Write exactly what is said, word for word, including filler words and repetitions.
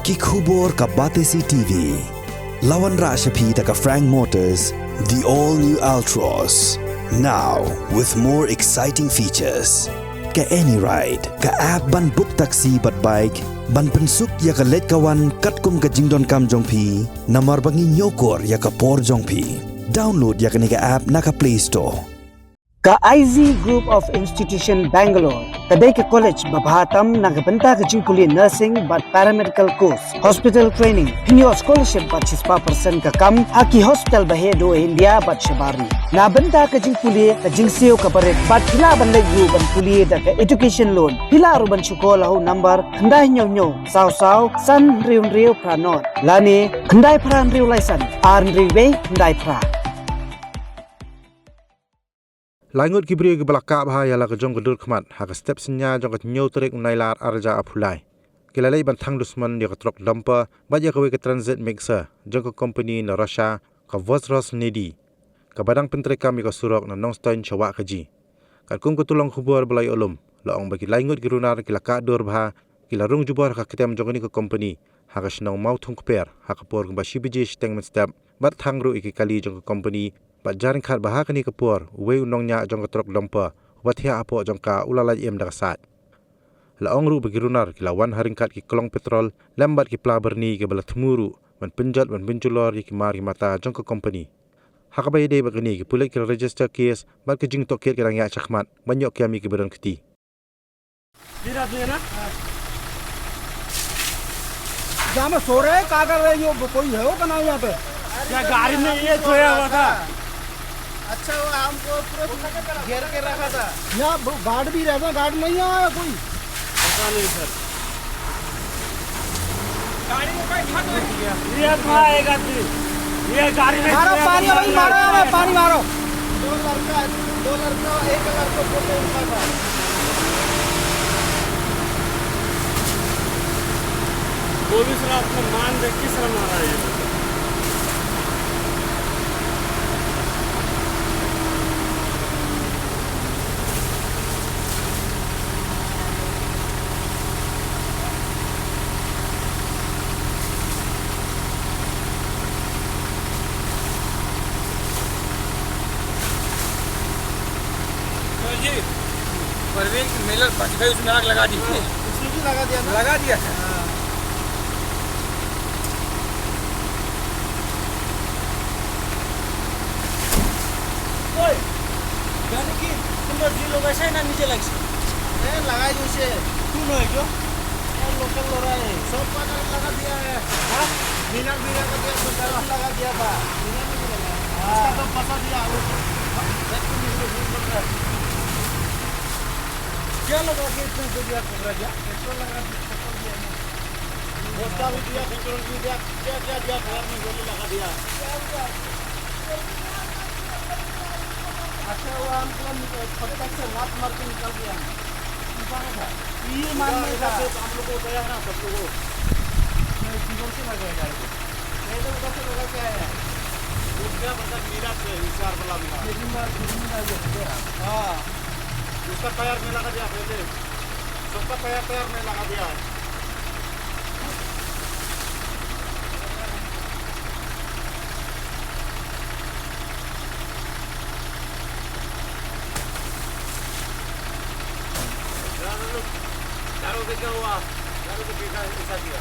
Ki khubor ka Batesi T V. La wanrah sha phi da ka Frank Motors, the all new Altroz. Now with more exciting features. Ka AnyRide, ka app ban book taxi bad bike, ban pynsuk ïa ka leit ka wan katkum ka jingdonkam jong phi, namar ba ngi ñiewkor ïa ka por jong phi. Download ïa kane ka app na ka Play Store. Ka I Z Group of Institution Bangalore ka dei ka college ba bha tam na ka bynta ka jingpule nursing bad paramedical course, hospital training, pynïoh scholarship bad shispah percent ka kam ha ki hospital ba heh duh India bad shabar ri. Na bynta ka jingpule ka jingsiew ka barit bad phi lah ban leit ruh ban pule da ka education loan. Phi lah ruh ban shu call ha u number khyndai hynñiew hynñiew saw saw san hynriew hynriew phra nod lane khyndai phra hynriew lai san ar hynriew wei khyndai phra. Lai ngut ki briew kiba la kah bha ïa la ka jong ka dur khmat ha ka step synñia jong ka hynñiew tarik u Nailar arhajar arphew lai ki la leit ban thang dusmon ïa ka trok dumper bad ïa kawei ka transit mixer jong ka company na Russia, ka Vozrosnefti, kaba dang pyntreikam ïa ka surok na Nongstoiñ sha Wahkaji. Katkum ka tulong khubor ba la ïoh lum, la ong ba ki lai ngut ki runar ki la kah dur bha, ki la rung jubor ha ka ktem jong kane ka company ha ka shnong Mawthungkper ha ka por kumba shi baje shiteng mynstep, bad thang ruh ïa ki kali jong ka company, bad jar ryngkat ba ha kane ka por uwei u nongñiah jong ka trok dumper uba thiah hapoh jong ka u la lait im da ka sait. La ong ruh ba ki runar ki la wan ha ryngkat ki klong petrol lem bad ki pla byrni kiba la thmu ruh ban pynjot ban pynjulor ïa ki mar ki mata jong ka company. Ha kaba ïadei bad kane, ki pulit ki la register case bad ka jingtohkit ka dang ïaid shakhmat ban ïoh kiam ïa kiba don kti. जहाँ में सो रहे हैं, क्या कर रहे हैं, ये कोई है हो का नाम यहाँ पे? क्या गाड़ी में ये सोया हुआ था? अच्छा हुआ, हमको पूरा घेर के रखा था। यहाँ गार्ड भी रहता, गार्ड नहीं आया कोई? पता नहीं सर। गाड़ी में बैठा तो है। ये तो आएगा जी। ये गाड़ी में मारो, पानी, भाई, मारो, मारो, पानी मारो। दो लड़का, दो लड़का, एक लड़का को उठा था। वो भी साला अपना मान देख के साला मारा है। तो जी, परवीन मिलर बच गई, उसमें आग लगा दी। उसने भी लगा दिया ना? लगा दिया। हाँ। ओए, यानी कि तुम लोग जी लोग ऐसा है ना, नीचे लग से। ए, लगाई दो से। तू नो है क्यों? ए, लोकल लो रहा है। सब पागल लगा दिया है। हाँ? मिलर, मिलर का दिया, तो डरा लगा दिया था। मिलर नहीं मिला। हाँ। उसका तो फंसा दिया, वो तो एक तो निकलो, घूम पड़ रहा है। क्या लगा के इतना दे दिया, घबरा गया? पेट्रोल लगा दिया, पेट्रोल दिया ना। बस्ता भी दिया, पेट्रोल भी दिया, क्या, क्या दिया, घर में गोली लगा दिया। अच्छा हुआ हमको फटक से लात मार के निकाल दिया। ये मान नहीं था। हम लोग को गया ना, सब लोगों को। नहीं, किधर से लगा है गाड़ी को? पहले उधर से लगा के आया है। वो क्या पता, मिला से, विचार वाला मिला। ये दिन बाद, ये दिन बाद ये हो गया। हाँ। उसका टायर में लगा दिया पहले। सबका टायर, टायर में लगा दिया। चारों पे क्या हुआ? चारों पे कैसा, कैसा किया?